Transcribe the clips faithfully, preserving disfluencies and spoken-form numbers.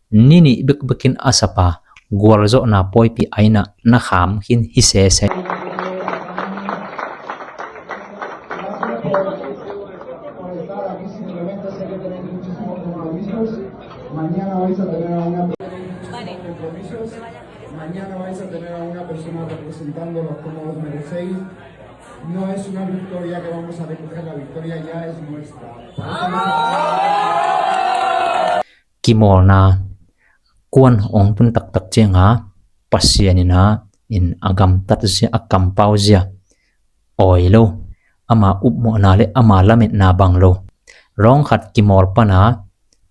Ni nih bekbekin a sapa gualzawhna pawipi a inah na kham khin hi sese. Mañana vais a tener a una persona representándolos como os merecéis. No es una victoria que vamos a recoger, la victoria ya es nuestra. Kimawlna kuan hong tun taktak cianga Pasian inah in a gamtat zia, a kampau zia awi lo, ama upmawhna le ama lametna bang lo. Rawng khat kimawl pana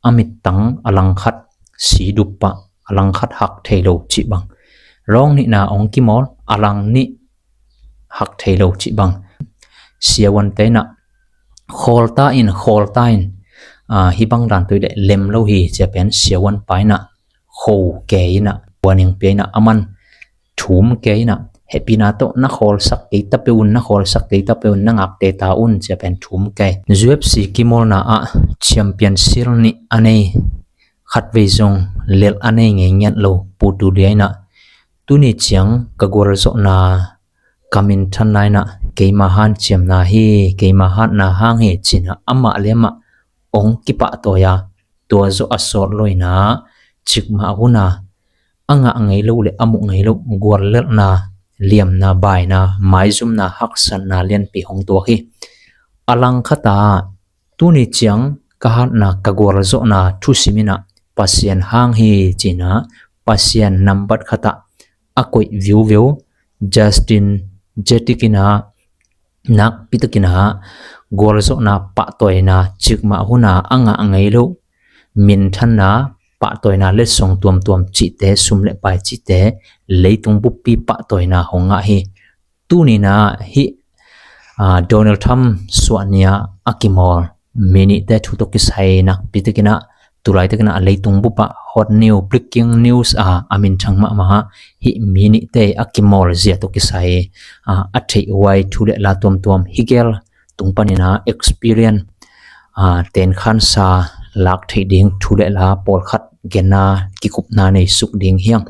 a mittang a langkhat si dup pah, a langkhat hak thei lo cih bang. Rawng nihna hong kimawl, a lang nih hak thei lo cih bang. Siavuante inah khawlta in, khawlta in, ah, hih bang dan tui le lem lo hi cia pen siavuanpa inah kho kei inah, warning pia inah, aman thum kei inah, hehpihna tawh na khawlsak kei ta peuh un, na khawlsak kei ta peuh un, na ngakte ta un cia pen thum kei. U F C kimawlna ah champion shield nih a nei, khatvei zong lelh a nei ngei ngiat lo Pu Tu Lia inah, tuni ciang ka gualzawhna, ka minthanna inah keima hanciamna hi, keima hatna hang hi cinah amah le amah hong kipahtawi a, tua zawh a sawt lo inah cikmah huna a ngah ngei lo le a muh ngei lo guallelhna, liamna, baina, maizumna, haksatna lianpi hong tuak hi. A langkhatah tuni ciang ka hatna, ka gualzawhna thusim inah Pasian hang hi cinah Pasian nambat khatah a koih viuveu Justin Jetik inah nakpi takinah gualzawhna, pahtawina, cikmah huna a ngah ngei lo minthanna, pahtawina, letsong tuamtuam cihte, sum le pai cihte, leitung buppi pahtawina hong ngah hi. Tuninah hih, ah, Donald Trump suahnia a kimawl mi nihte thu tawh kisai nakpi takinah, tulai takinah a leitung bupah hot news, breaking news a, a minthang mahmah hih mi nihte a kimawl zia tawh kisai, ah, a theih huai thu le la tuamtuam hih gel tung paninah experience, ah, tenkhansa lak theih ding thu le la pawlkhat genna kikupna nei suk ding hiang.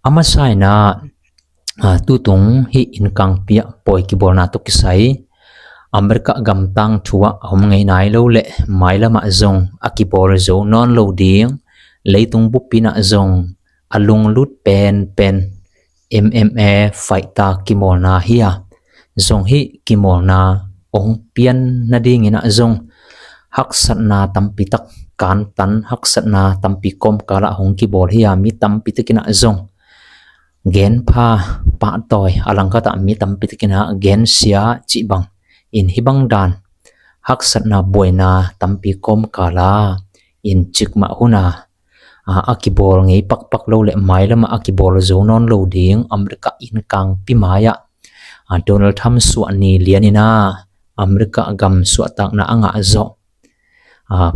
A masa inah, ah, tutung hih innkangpi ah pawi kibawlna tawh kisai America gam tangthu ah a om ngei nai lo le mailamah zong a kibawl zo nawn lo ding, leitung buppi inah zong a lunglut penpen M M A fighter kimawlna hi a, zong hih kimawlna hong pian nading inah zong haksatna tampi tak kantan, haksatna tampi kawmkalah hong kibawl hi a, mi tampi takinah zong genpha, pahtawi, a langkhatah mi tampi takinah gensia cih bang in hih bang dan haksatna buaina tampi kawmkala in cikmah huna, a, a kibawl ngei pakpak lo le mailamah a kibawl zo nawn lo ding America innkangpi mai-ah, a, Donald Trump suah ni lian inah America gam suahtakna a ngah zawh, a,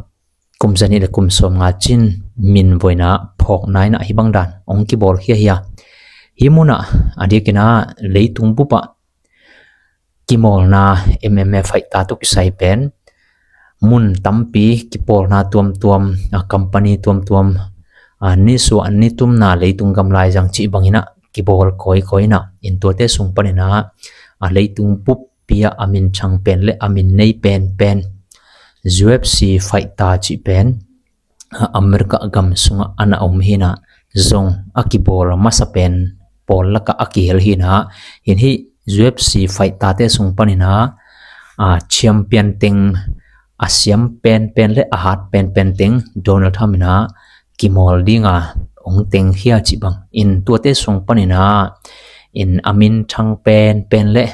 kum zanih le kum sawmnga cin minvoina phawkna inah hih bang dan hong kibawl khia hi a. Hih munah a diakinah leitung bupah kimawlna M M A fighter tawh kisai pen mun tampi kipawlna tuamtuam, a, company tuamtuam, a, nisuah nitumna leitung gam laizang cih banginah kibawl kawikawi inah, in tuate sung paninah, a, leitung buppi ah a minthang pen le a min nei penpen U F C fighter cih pen, a, America gam sungah a na om hinah zong a kibawl masa pen pawl lakah a kihel hinah, in hih U F C fighter-te sung paninah, a, champion teng, a siam penpen le a hat penpen teng Donald Trump inah kimawl dinga hong tengkhia cih bang in tuate sung paninah in a minthang penpen le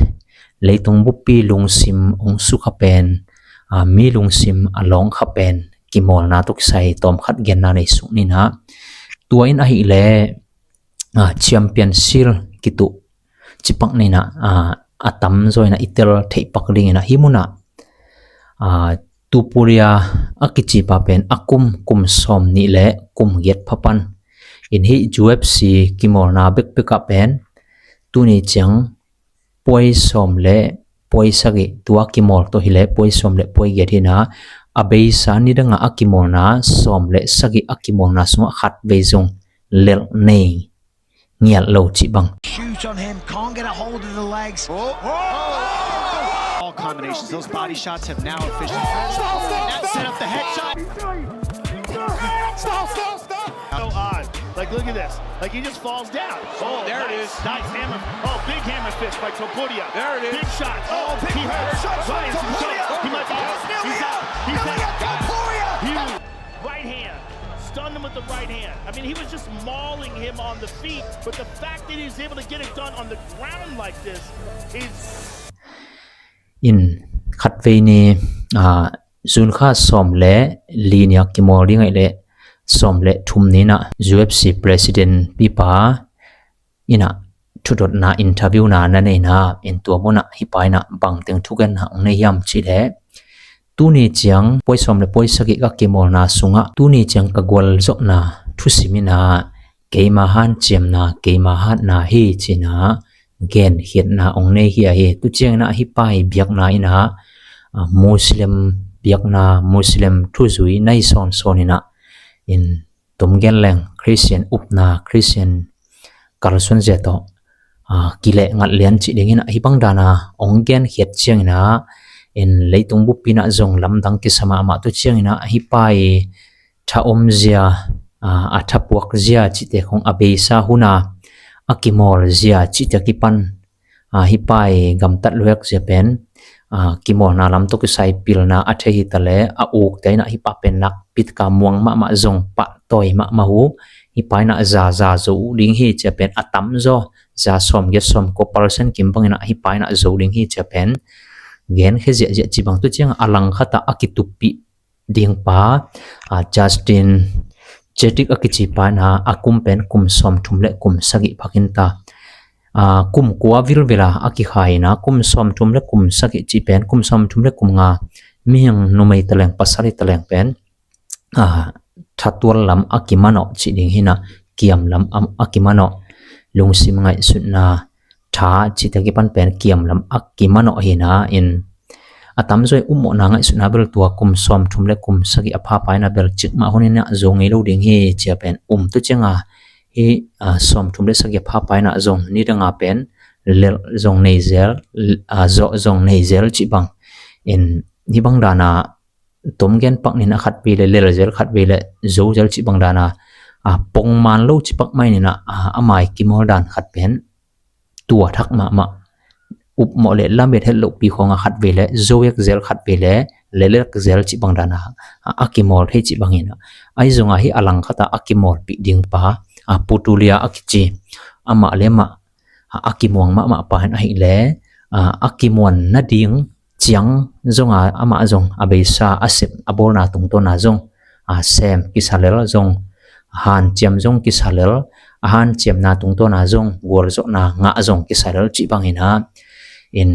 leitung buppi lungsim hong sukha pen, a, mi lungsim a lawngkha pen kimawlna tawh kisai tawmkhat genna nei suk ninah. Tua in ahih leh, a, champion shield kituh cipak ninah, a, a tamzaw inah i tel theihpak dinginah hih munah, a, Topuria a kicipa pen a kum, kum sawm nih le kum giat pha pan in hih U F C kimawlna bekbekah pen tuni ciang puai sawm le puai sagih, tua kimawl tawh hileh puai sawm le puai giat hinah, A beisa nidanga a kimawlna sawm le sagih a kimawlna sungah khatvei zong lelh nei ngial lo cih bang. Shoot on him, can't get a hold of the legs. All combinations, those body shots have now officially now set up the headshot. Stop, stop, stop, stop. So odd. Like, look at this. Like, he just falls down. Oh, there it is. Nice hammer. Oh, big hammer fist by Topuria. There it is. Big shot. Oh, big shot. Ryan, he might be out. He's out. He's out. Huge. Right hand. Stunned him with the right hand. I mean, he was just mauling him on the feet, but the fact that he was able to get it done on the ground like this is In khatvei ni, ah, June kha sawm le li ni a kimawl ding ahih leh sawm le thum ni in ah U F C President pipa in ah thudotna interview na na nei in ah, in tua mun ah hih pa in ah bangteng thugenna hong nei hiam cih leh, tuni ciang puai sawm le puai sagih ka kimawlna sungah tuni ciang ka gualzawhna thusim in ah keima hanciamna, keima hatna hi ci in ah genkhiatna hong nei hi a hi. Tu ciangin ah hih pa ii biakna in ah, ah, Muslim biakna, Muslim thuzui nai sawnsawn in ah, in tom gen leng Christian upna, Christian kalsuanzia tawh, ah, kileh ngat lian cih dingin ah hih bang dan a hong genkhiat ciangin ah, in leitung buppi in ah zong lamdang kisa mahmah. Tu ciangin ah hih pa ii tha omzia, ah, a thapuakzia cihte khong, a beisa hun a a kimawlzia cihte kipan, ah, hih pa ii gamtat luhekzia pen, ah, kimawlna lam tawh kisai pilna a thei hi ta leh, a ukte in ah hih pa pen nakpi tak a muang mahmah, zong pahtawi mahmah uh. Hih pa in ah za, za zo ding hi ci a pen a tamzaw, za sawmgiat sawmkua percent kim bangin ah hih pa in ah zo ding hi ci a pen genkhia ziahziah cih bang. Tu ciang a langkhat ah a kituppih ding pa, ah, Justin Chadwick a kici pa in ah, a kum pen kum sawmthum le kum sagih pha khin ta. Ah, kum kua vilvel a a kikhai in ah, kum sawmthum le kum sagih cih pen, kum sawmthum le kum nga, mihing numei ta leng pasal hi ta leng pen, ah, thatual lam a kimanawh cih ding hi in ah, kiam lam a, a kimanawh, lungsim ngaihsutna, tha cihte kipan pen kiam lam a kimanawh hi in ah, in a tamzaw ii upmawhna ngaihsutna bel tua kum sawmthum le kum sagih a pha pa in ah bel cikmah hun in ah zo ngei lo ding hi ci a pen um. Tu ciang a hih, ah, sawmthum le sagih a pha pa in ah zong nidang a pen lelh zong nei zel, ah, zawh zong nei zel cih bang. In hih bang dan a tom gen pak ni in ah khatvei leh lelh zel, khatvei leh zo zel cih bang dan a, ah, pongman lo cih pak mah in ah, ah, a mai kimawl dan khat pen tua thak mahmah, upmawh le lamet het lohpi khong a khatvei leh zo ek zel, khatvei leh lelh ek zel cih bang dan a, ah, a kimawl thei cih bang in ah. Ahi zong a hih a langkhat ah a kimawlpih ding pa, ah, Putulia a kici, amah le amah, ah, a kimuang mahmah pa in ahih leh, ah, a kimuan nading ciang zong a, amah zong a beisa a sep a bawlna tungtawn a zong, ah, sem kisa lel zong, hanciam zong kisa lel, a hanciamna tungtawn a zong gualzawhna ngah zong kisa lel cih bang in ah, in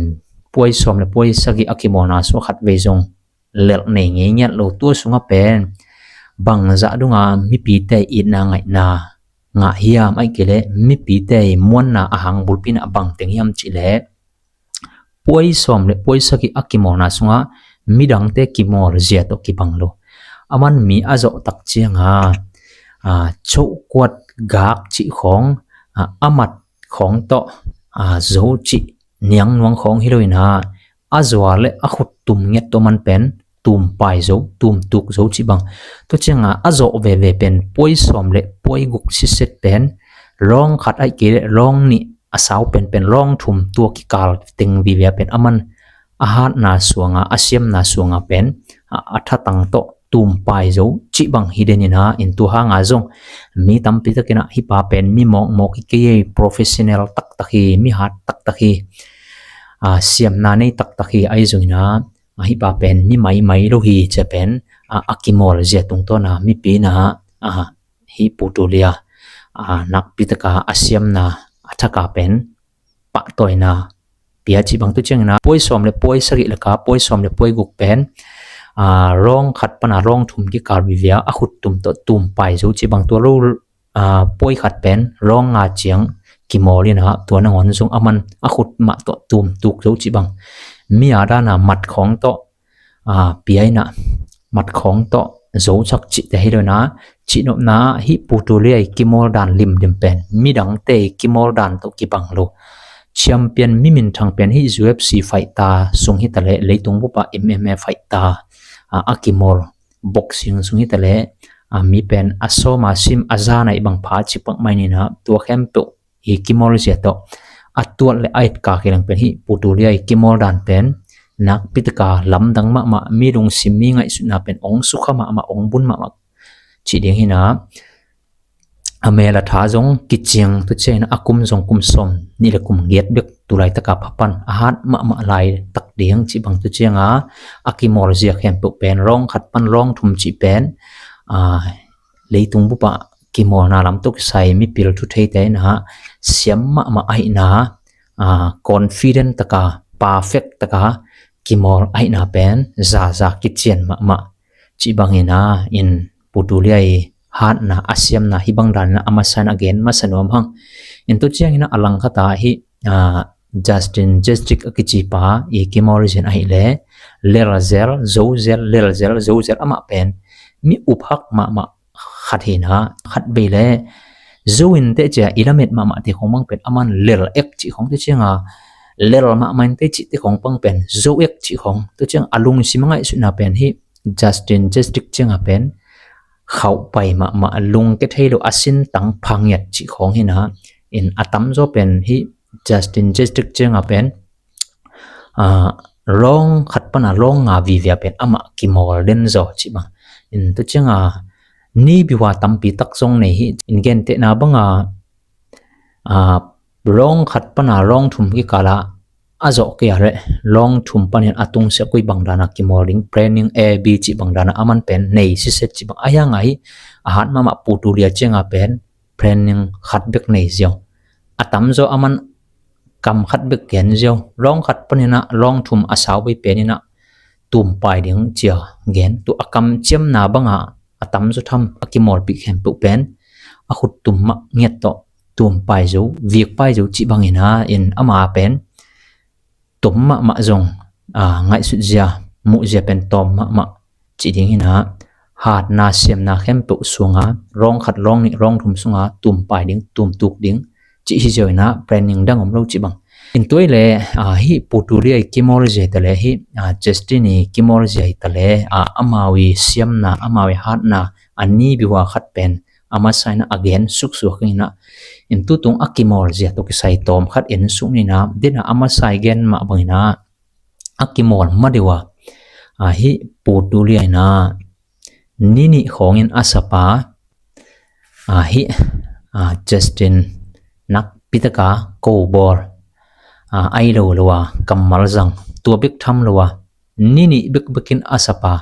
puai sawm le puai sagih a kimawlna sungah khatvei zong lelh nei ngei ngiat lo. Tua sungah pen bangzah dong a mipite itna ngaihna ngah hiam, ahih kei leh mipite ii muanna a hang bulpi in ah bangteng hiam cih leh, puai sawm le puai sagih a kimawlna sungah midangte kimawlzia tawh kibang lo. Aman mi a zawh tak ciang a, ah, chohkuat gak cih khong, ah, a mat khong tawh, ah, zo cih niangnuang khong hi lo in ah, a zua le a khut tum ngiat tawh aman pen tumpai zo, tumtuk zo cih bang. Tu ciang a a zawh veve pen puai sawm le puai guk siset pen lawng khat ahih kei leh lawng nih, a sau penpen lawng thum tua kikal teng vive a pen aman a hatna suang a, a siamna suang a pen, ah, a thatang tawh tumpai zo cih bang hi den in ah, in tua hang a zong mi tampi tak in ah hih pa pen mi mawkmawk hi kei ei, professional taktak hi, mi hat taktak hi, ah, siamna nei taktak hi, ahi zong in ah, ah, hih pa pen mi maimai lo hi ci a pen, ah, a kimawlzia tungtawn a mipi in ah, ah, hih Putulia, ah, nakpi tak a a siamna a thak a pen pahtawina pia cih bang. Tu ciang in ah puai sawm le puai sagih lak a puai sawm le puai guk pen, ah, lawng khat pan a lawng thum kikal vive a, a khut tum tawh tumpai zo cih bang. Tua lo, ah, puai khat pen lawng nga ciang kimawl in ah, tua nangawn zong aman a khut mah tawh tumtuk zo cih bang. Mi a dan a mat khong tawh, ah, pia in ah, matkhawng tawh zocak cihte hi lo in ah, cihnopna ah hih Pu Tulia i kimawl dan limlim pen midangte i kimawl dan tawh kibang lo. Champion, mi minthang pen hih U F C fighter sung hi ta leh, leitung bup ah M M A fighter, a, a kimawl, boxing sung hi ta leh, a, mi pen a sawm a sim a za na i bang pha cih pak mai ni in ah, tua khempeuh i kimawl zia tawh a tuat le a etkak hi leng pen hih Pu Tulia i kimawl dan pen nakpi tak a lamdang mahmah, mi lungsim, mi ngaihsutna pen ong sukha mahmah, ong bun mahmah cih ding hi in ah, a mel a tha zong kiciang, tua ciangin ah a kum zong kum sawmnih le kum giat bek, tu laitak a pha pan a hat mahmah laitak ding cih bang, tua ciang a a kimawl zia khempeuh pen, rawng khat pan rawng thum cih pen, a, leitung bup ah kimawlna lam tawh kisai mipil thu theite in ah siam mahmah ahihna, a, confident tak a, perfect tak a kimawl ahihna pen zaza kician mahmah cih bang hi in ah, in Pu Tulia i hatna, a siamna hih bang dan in ah a masa in ah gen masa nuam hang. In tua ciangin ah a langkhat ah hih, a, Justin Gaethje a kici pa i kimawl zia in ahih leh, lel zel, zo zel, lel zel, zo zel, amah pen mi uphak mahmah khat hi in ah, khat vei leh zo in teh cia i lamet mahmah te khong bang pen aman lel ek cih khong, tua ciang a lel mahmah in teh cih te khong bang pen zo ek cih khong, tua ciang a lungsim a ngaihsutna pen hih Justin Gaethje ciang a pen khauh pai mahmah, lungke thei lo, a sintang pha ngiat cih khong hi in ah, in a tamzaw pen hih Justin Gaethje ciang a pen, a, rawng khat pan a rawng nga vive a pen amah kimawl den zaw cih bang. In tua ciang a ni biua tampi tak zong nei hi, in gentehna bang a, a, rawng khat pan a rawng thum kikal ah a zawh kei a leh, rawng thum panin a tungsiah koi bang dan a kimawl ding, planning A B cih bang dan a aman pen nei siset cih bang. Ahi hang a hih a hat mahmah Pu Tulia ciang a pen planning khat bek nei ziau. A tamzaw aman kam khat bek gen ziau. Rawng khat panin ah rawng thum a sau vei pen in ah tum pai ding cia gen. Tua a kamciamna bang a a tamzaw tham a kimawlpih khempeuh pen a khut tum mah ngiat tawh tum pai zo, vik pai zo cih bang hi in ah, in ama pen tom mahmah zong, a, ngaihsut zia, muh zia pen tawm mahmah cih ding hi in ah, hatna siamna khempeuh sung a, rawng khat, rawng nih, rawng thum sung a tum pai ding, tum tuk ding cih hi ziau in ah, planning dang om lo cih bang. In tua hi leh, a, hih Pu Tulia i kimawl zia hi ta leh, hih, a, Justin i kimawl zia hi ta leh, a, amau i siamna, amau i hatna a ni biua khat pen a masa in ah a gen suksuak hi in ah, in tutung a kimawl zia tawh kisai tawm khat en suk ni in ah, den a a masa i gen mah bang in ah, a kimawl ma deuh a, a, hih Pu Tulia in ah ni nih khawng in a sapa, a, hih, a, Justin nakpi tak a ko bawl, a, ai lo lo a kammal zang, tua bek tham lo a, ni nih bekbek in a sapa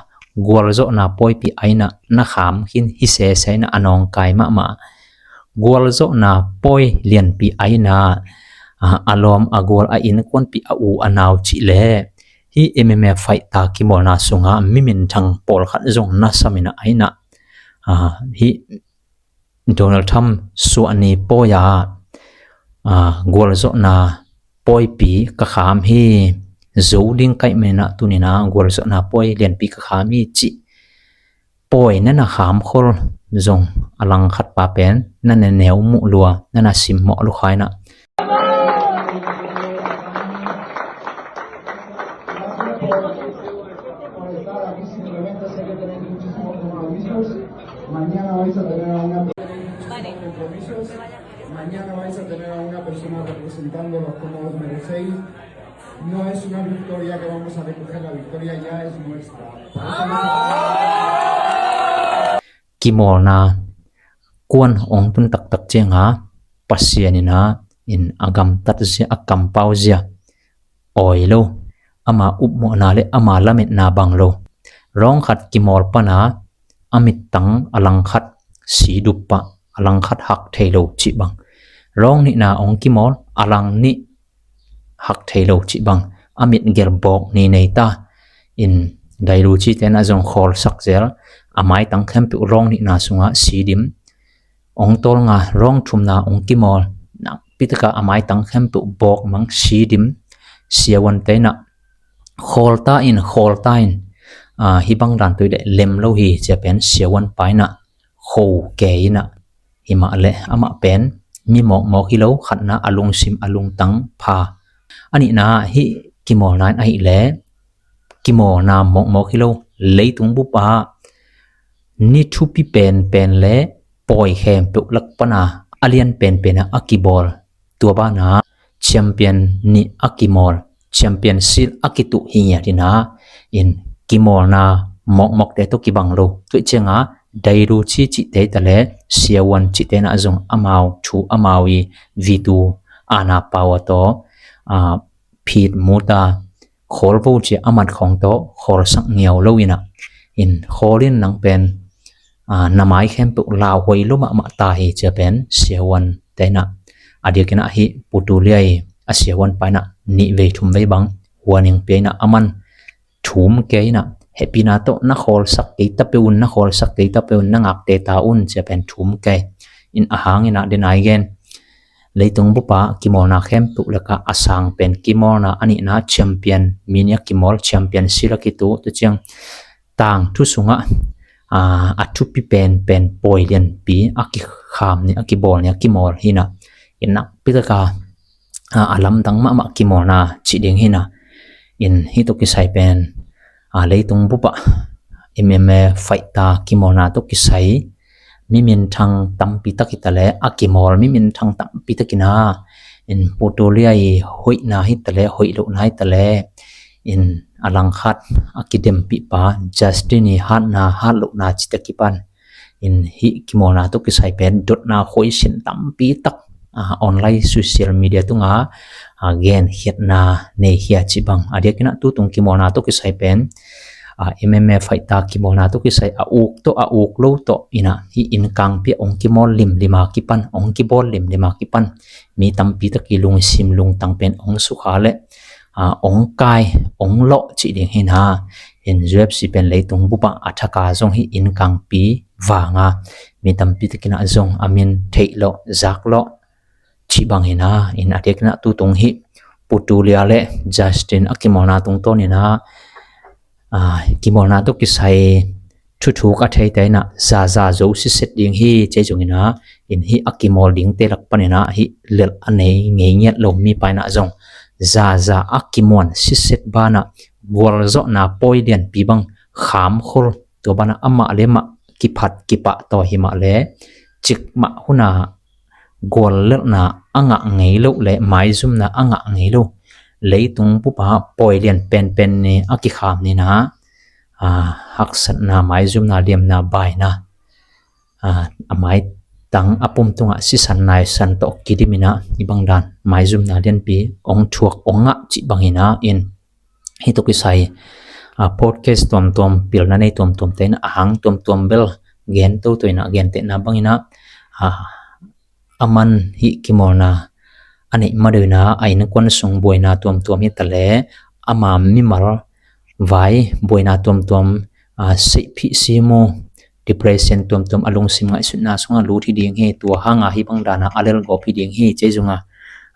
gualzawhna pawipi a in ah na kham khin hi sese in ah, a nawngkai mahmah. Gualzawhna pawi lianpi a in ah, a, a lawm a gual, a innkuanpih, a u a nau cih leh hih M M A fighter kimawlna sung a mi minthang pawlkhat zong na sam in ah, a in ah, a, hih Donald Trump suahni pawi a, a, gualzawhna pawipi ka kham hi, zo ding ka hih manin ah tuni in ah gualzawhna pawi lianpi ka kham hi cih pawi na na kham khol zong a langkhat pa pen na na neu muh lua, na na simmawh lua kha in ah. Mañana vais a tener a una persona representándolo como os merecéis. No es una victoria que vamos a recoger, la victoria ya es nuestra. Kimawlna kuan hong tun taktak ciang a, Pasian in ah, in a gamtat zia, a kampau zia awi lo, ama upmawhna le ama lametna bang lo. Rawng khat kimawl pan a, a mittang a langkhat si dup pah, a langkhat hak thei lo cih bang. Rawng nihna hong kimawl, a lang nih hak thei lo cih bang. A mit gelh bawk ni nei ta. In Dailuchi te in ah zong khawlsak zel, a maitang khempeuh rawng nihna sung a si dim. Hong tawl nga, rawng thumna hong kimawl, nakpi tak a a maitang khempeuh bawk mang, si dim. Siavuante in ah khawl ta in, khawl ta in, Aa, hih bang dan tawh i leh lem lo hi, cia pen siavuan pa in ah kho kei in ah, himah leh amah pen mi mawkmawk hi lo, khatna a lungsim a lungtang pha. A nihna hih kimawlna in ahih leh kimawlna mawkmawk hi lo, leitung bup ah ni thupi penpen le pawi khempeuh lak pana a lian penpen ah a kibawl, tua banah champion nih a kimawl, championship a kituh hi ngiat in ah, in kimawlna mawkmawkte tawh kibang lo. Tua ciangah Dairu Chi cihte hi ta le, siavuan cihte in ah zong amau thu amau i vitu ana pau a tawh, aa, phit muta khawl vo cia a mat khawng tawh khawlsak ngiau lo in ah, in khawl in nang pen, aa, na mai khempeuh lauhuai lo mahmah ta hi, cia pen siavuante in ah, a diakin ah hih Pu Tu Lia i a siavuan pa in ah nih vei thum vei bang warning pia in ah, aman thum kei in ah, hehpihna tawh na khawlsak kei ta peuh un, na khawlsak kei ta peuh un, na ngakte ta un, cia pen thum kei in. A hang in ah den ai gen, leitung bup ah kimawlna khempeuh lakah a sang pen kimawlna, a nihna champion, mi nih a kimawl, championship a kituh, tua ciang tangthu sungah, aa, a thupi penpen pawi lianpi a kikham nih, a kibawl nih, a kimawl hi in ah, in nakpi tak a, aa, a lamdang mahmah kimawlna cih ding hi in ah, in hih tawh kisai pen, aa, leitung bup ah M M A fighter kimawlna tawh kisai mi minthang tampi tak hi ta le, a kimawl mi minthang tampi tak in ah, in Pu Tu Lia i hoihna hi ta le, hoih lohna hi ta le, in a langkhat a kidempih pa Justin i hatna hatlohna cihte kipan, in hih kimawlna tawh kisai pen dotna khuaisin tampi tak, aa, online social media tungah, aa, genkhiatna nei khia cih bang. A diakin ah tutung kimawlna tawh kisai pen, aa, M M A fighter kimawlna tawh kisai a uk tawh, a uk lo tawh in ah, hih inn kangpi ah ong kimawl limlim a kipan, ong kibawl limlim a kipan mi tampi tak i lungsim lungtang pen ong sukha le, aa, ong kai, ong lawh cih ding hi in ah, in U F C pen leitung bup ah a thak a zong hih inn kangpi vang a, mi tampi tak in ah zong a min theih lawh, zak lawh cih bang hi in ah, in a diakin ah tutung hih Pu Tu Lia le Justin a kimawlna tungtawn in ah, aa, kimawlna tawh kisai thuthuk a theite in ah zaza zo siset ding hi, cia zong in ah, in hih a kimawl dingte lak pan in ah hih lelh a nei ngei ngiat lo mipa in ah zong zaza a kimuan siset banah gualzawhna pawi lianpi bang kham khol, tua banah amah le mah kiphat kipah tawh hi mah le cikmah hun ah guallelhna a ngah ngei lo le maizumna a ngah ngei lo, leitung bup ah pawi lian penpen nih a kikham nih in ah, aa, haksatna, maizumna, liamna, baina, aa, a maitang a pum tungah sisan naisan tawh kidim in ah, hih bang dan maizumna lianpi ong thuak ong ngah cih bang hi in ah, in hih tawh kisai, aa, podcast tuamtuam, pilna nei tuamtuamte in ah a hang tuamtuam bel gen toto in ah, gentehna bang in ah, aa, aman hih kimawlna a neih ma deuh in ah a innkuan sung buaina tuamtuam hi ta le, ama mimal vai buaina tuamtuam, aa, seihphih simu, depression tuamtuam a lungsim ngaihsutna sungah lut hi ding hi, tua hang a hih bang dan a a lelgawp hi ding hi, cia zong a,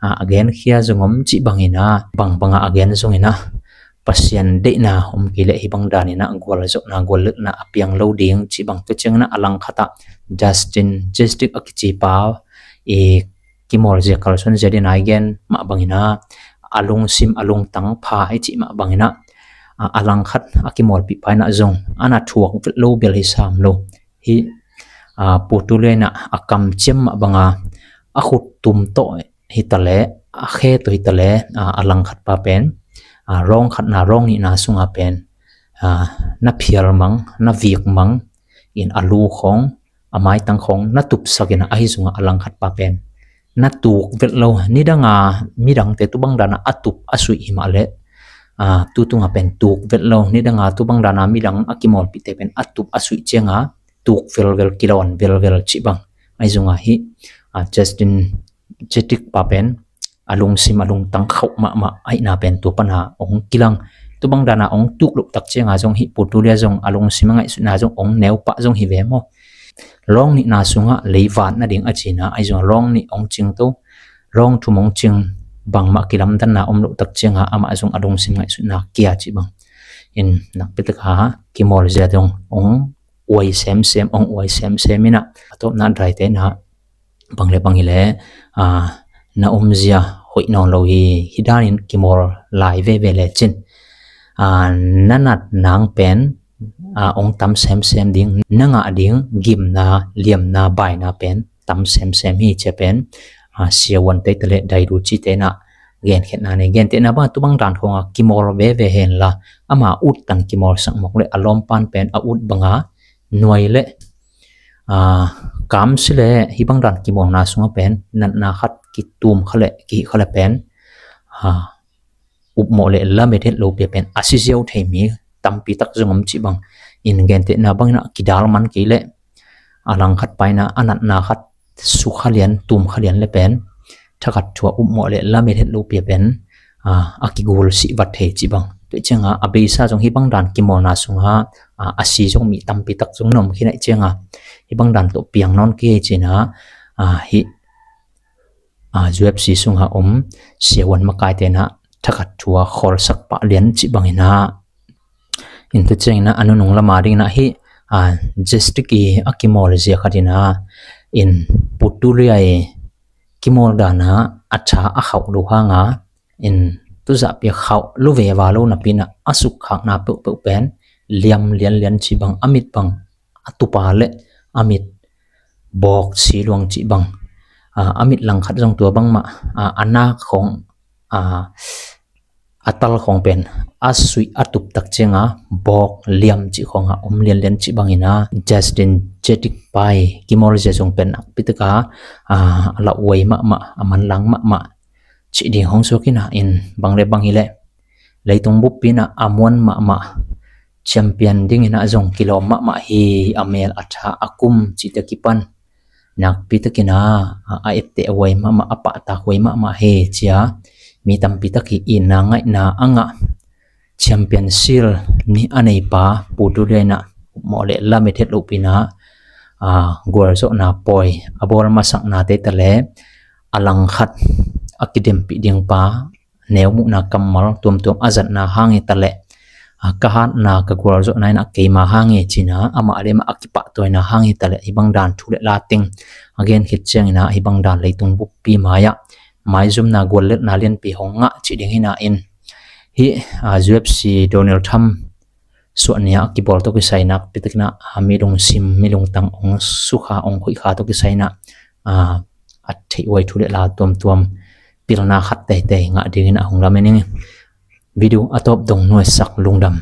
aa, a genkhia zong om cih bang in ah, bangbang a a gen zong in ah Pasian deihna om kei leh hih bang dan in ah gualzawhna, guallelhna a piang lo ding cih bang. Tua ciang in ah a langkhat ah Justin, Justin a kici pa i kimawlzia kalsuanzia den ai gen mah bang in ah, a lungsim a lungtang pha i cih mah bang in ah, aa, a langkhat a kimawlpih pa in ah zong a na thuak vet lo bel hi sam lo. Hih, aa, Pu Tu Lia in ah a kamciam mah bang a, a khut tum tawh hi ta le, a khe tawh hi ta le, aa, a langkhat pa pen, aa, rawng khatna rawng nihna sungah pen, aa, na phial mang, na vik mang in a lu khawng, a maitang khawng na tupsak in ah, ahi zongah a langkhat pa pen na tuk vet lo. Nidang a midangte tu bang dan a a tup a suih hi mah le, aa, tu tungah pen tuk vet lo. Nidang a tu bang dan a midang a kimawlpihte pen a tup a suih ciang a tuk velvel, kilawn velvel cih bang. Ahi zongah hih, aa, Justin Jetik pa pen a lungsim a lungtang khauh mahmah ahihna pen tua pan a ong kilang. Tu bang dan a ong tuk loh tak ciang a zong hih Pu Tu Lia zong a lungsim a ngaihsutna zong ong neu pah zong hi ve maw. Rawng nihna sungah leivat nading a ci in ah, ahi zongah rawng nih ong cing to, rawng thum ong cing, bangmah kilamdanna om loh tak ciang a amah zong a lungsim ngaihsutna kia cih bang. In nakpi taka kimawl zia dong ong uai semsem, ong uai semsem inah a tawpna daite inah bang le bang hileh, ah, na omzia hoih nawn lo hi. Hih danin kimawl lai veve lecin, ah, na nat nang pen, ah, ong tam semsem ding, na ngah ding gimna, liamna, baina pen tam semsem hi. Cia pen, ah, siavuan teite le daidu cite inah genkhiatna nei. Gentehna bang tu bang dan khong a kimawl veve henla, ama ut tan kimawlsak mawk le a lawmpan pen a ut banga nuai le, ah, kamsi le hih bang dan kimawlna sunga pen natna khat kitum kha le kihih kha le pen, ah, upmawh le lamet het lopi a pen a si ziau thei mi tampi tak zong om cih bang. In gentehna bang inah kidal man kei le a langkhat pa inah a natna khat sukha lian, tumkha lian le pen thakhat thua upmawh le lamet het lopi a pen, ah, a kigul sih vat thei cih bang. Tua cianga a beisa zong hih bang dan kimawlna sunga, ah, a si zong mi tampi tak zong na om khin ahih cianga hih bang dan tawh piang nawn kei hi cinah, ah, hih, ah, U F C sunga om siavuan makaite inah thakhat thua khawlsak pah lian cih bang inah. In tua ciang inah a nunung lama ding inah hih, ah, Jastic i a kimawl zia khat inah in Pu Tuliai kimawl dana a tha a khauh lo hanga in tuzahpi a khauh lo veva lo napi inah a sukkhakna peuhpeuh pen liam lianlian cih bang, a mit bang a tupa le a mit bawk si luang cih bang, ah, a mit langkhat zong tua bangmah, ah, a nak khong, ah, a tal khong pen a suih a tup tak cianga bawk liam cih khonga om lianlian cih bang inah Justin Jastic pai kimawl zia zong pen nakpi taka, ah, a lauhuai mahmah, a manlang mahmah cih ding hong suak inah. In bang le bang hileh leitung buppi inah a muan mahmah, champion ding inah zong kilawm mahmah hi. A mel a tha a kum cihte kipan nakpi takin ah, a etteh huai mahmah, a pahtak huai mahmah hi cia mi tampi tak hi. Itna ngaihna a ngah champion shield nih a neipa Pu Tuliai inah upmawh le lamet het lopi inah, ah, gualzawhna pawi a bawl masakna teite le a langkhat a kidempih ding pa neu muhna kammal tuamtuam a zatna hang hi ta leh, ah, ka hatna ka gualzawhna inah keima hang hi cinah amah le amah a kipahtawina hang hi ta leh hih bang dan thu le la teng a gen khit ciang inah hih bang dan leitung buppi mai-ah maizumna guallelhna lianpi hong ngah cih ding hi inah. In hih, ah, U F C Donald Trump suahni a kibawl tawh kisai nakpi takin ah, ah, mi lungsim, mi lungtang ong sukha, ong khoihkha tawh kisai inah, ah, a theihhuai thu le la tuamtuam pilna khat teitei ngah dingin ah hong lamen ing. Video a tawp dong nuaisak lungdam.